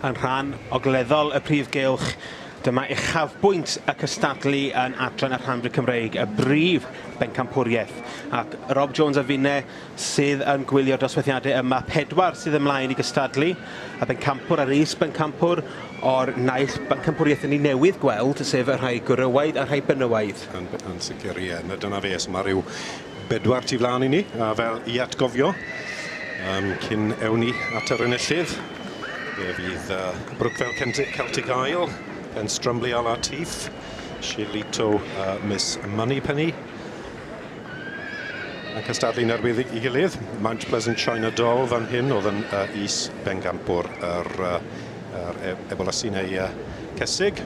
yn rhan ogleddol y prif gylch. Dyma uchafbwynt y cystadlu yn adran y rhanfrid Cymreig, y brif bencampwriaeth. Ac Rob Jones a finne sydd yn gwylio'r dosbarthiadau yma, 4 sydd ymlaen i gystadlu, y bencampwr a'r is-bencampwr o'r naill bencampwriaeth ni newydd gweld, sef y rhai gwrywaidd a'r rhai benywaidd. Yn sicr, ie. Dyna fe, so mae rhyw 4 tu flaen i ni, a fel i atgofio, cyn ewn ni at yr enillydd, fe fydd Brookvale Celtic Isle, Penstrumley a Latif, Shilito Miss Moneypenny, a cystadlu'n erbyn ei gilydd. Mount Pleasant China Doll fan hyn oedd yn is bencampwr yr ebolasi neu cesig.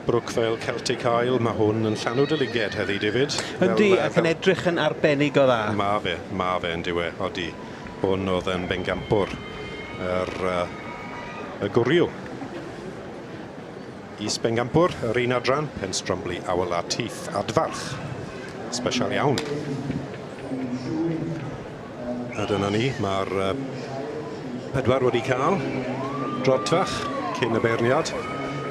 Brookvale Celtic Isle, mae hwn yn llanw dy lyged heddi, David. Yndi, ac yn edrych yn arbennig o dda. Mae fe yn diwe, odi. Hwn oedd yn bencampwr yr y gwryw. Is bencampwr, yr un adran, Penstrumley Awel Latif, adfarch. Special iawn. A dyna ni, mae'r 4 wedi cael drot fach cyn y beirniad.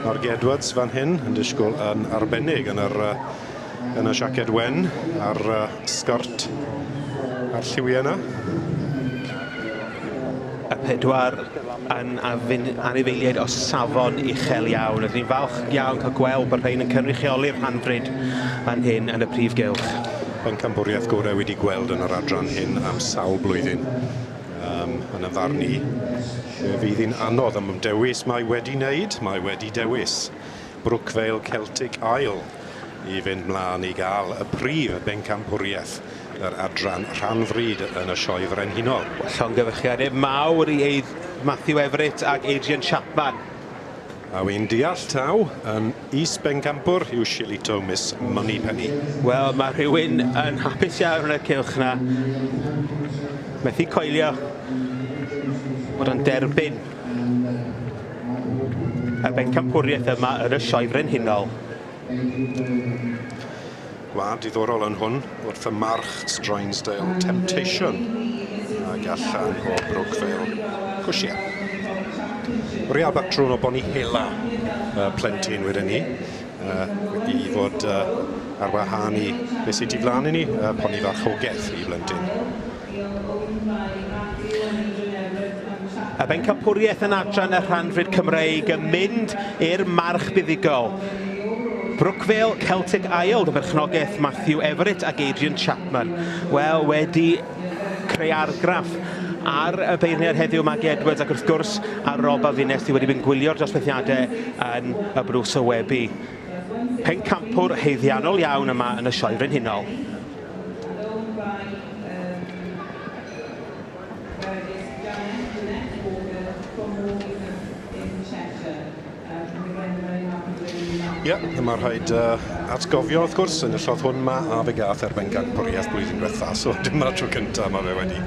Margie Edwards fan hyn yn disgwyl yn arbennig yn y siaced wen a'r sgert a'r lliwiau yna. Y 4 yn anifeiliaid o safon uchel iawn. Rydyn ni'n falch iawn cael gweld bod rhain yn cynrychioli'r rhanfrid fan hyn yn y prif gylch. Bencampwriaeth gorau wedi gweld yn yr adran hyn am sawl blwyddyn. Yn y farn i, fe fydd hi'n anodd am dewis mae wedi wneud, mae wedi dewis Brookvale Celtic Isle i fynd mlaen i gael y prif bencampwriaeth yr adran rhanfrid yn y sioe frenhinol. Llongyfarchiadau mawr i Matthew Everett ac Adrian Chapman. A wy'n deall taw yn is-bencampwr yw Shilito Miss Moneypenny. Wel, mae rhywun yn hapus iawn yn y cylch na. Methu coelio bod o'n derbyn y bencampwriaeth yma yn y sioe frenhinol. Gwlad diddorol yn hwn wrth y march Strinesdale Temptation ag allan o Brookvale Cwsia. Real batrwn o Bonnie Hela plentyn wedyn ni, i fod ar wahân i beth sydd tu flaen i ni, poni farchogaeth i blentyn. Y bencampwriaeth yn adran y rhanfrid Cymreig yn mynd i'r march buddugol. Brookvale Celtic Isle, y berchnogaeth Matthew Everett ac Adrian Chapman. Wel, wedi creu argraff ar y beirniad heddiw Maggie Edwards ac wrth gwrs ar Rob a Finnes sydd wedi bod yn gwylio'r dosbarthiadau yn y Bruce o Webu. Pencampwr haeddiannol iawn yma yn y sioe frenhinol. Ie, mae rhaid atgofio wrth gwrs, enillodd hwn ma a fe gath er bencampwriaeth blwyddyn diwetha, so dyma'r tro cyntaf mae fe wedi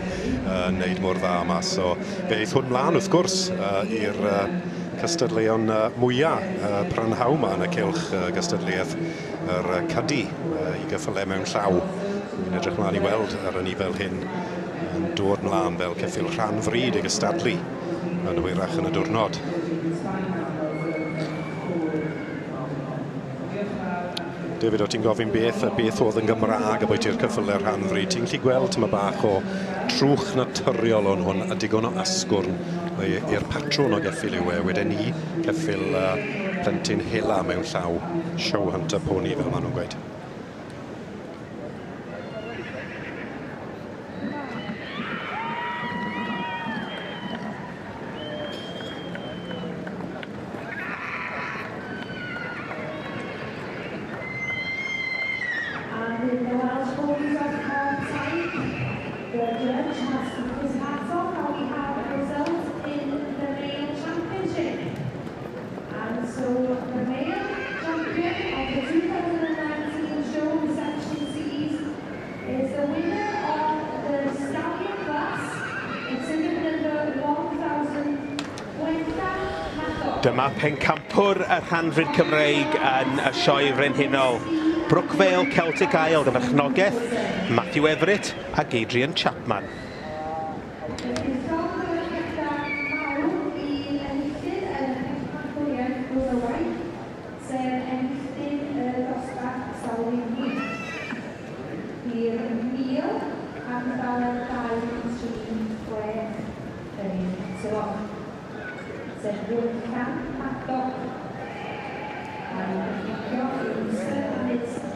wneud mor dda yma. So fe eith hwn mlaen wrth gwrs i'r cystadleuon mwyaf prynhawn ma yn y cylch gystadleuaeth yr Cadi i gyffyle mewn llaw. Dwi'n edrych mlaen i weld yr anifail hyn yn dod mlaen fel ceffyl rhan fryd i gystadlu yn hwyrach yn y diwrnod. David, o ti'n gofyn beth oedd yn Gymraeg a bwyty'r cyffyle rhan fryd. Ti'n gallu gweld tyma bach o trwch naturiol o'n hwn a digon o asgwrn i'r patrwn o geffyl yw e. Wedyn ni, ceffyl plentyn hela mewn llaw, show hunter pony fel maen nhw'n gweud. Dyma pencampwr y rhanfrid Cymreig yn y sioe frenhinol. Brookvale Celtic Isle, gyda berchnogaeth Matthew Everett ac Adrian Chapman. sef Gwenllian Maddock. A'i berchnogion yw Mr a Miss.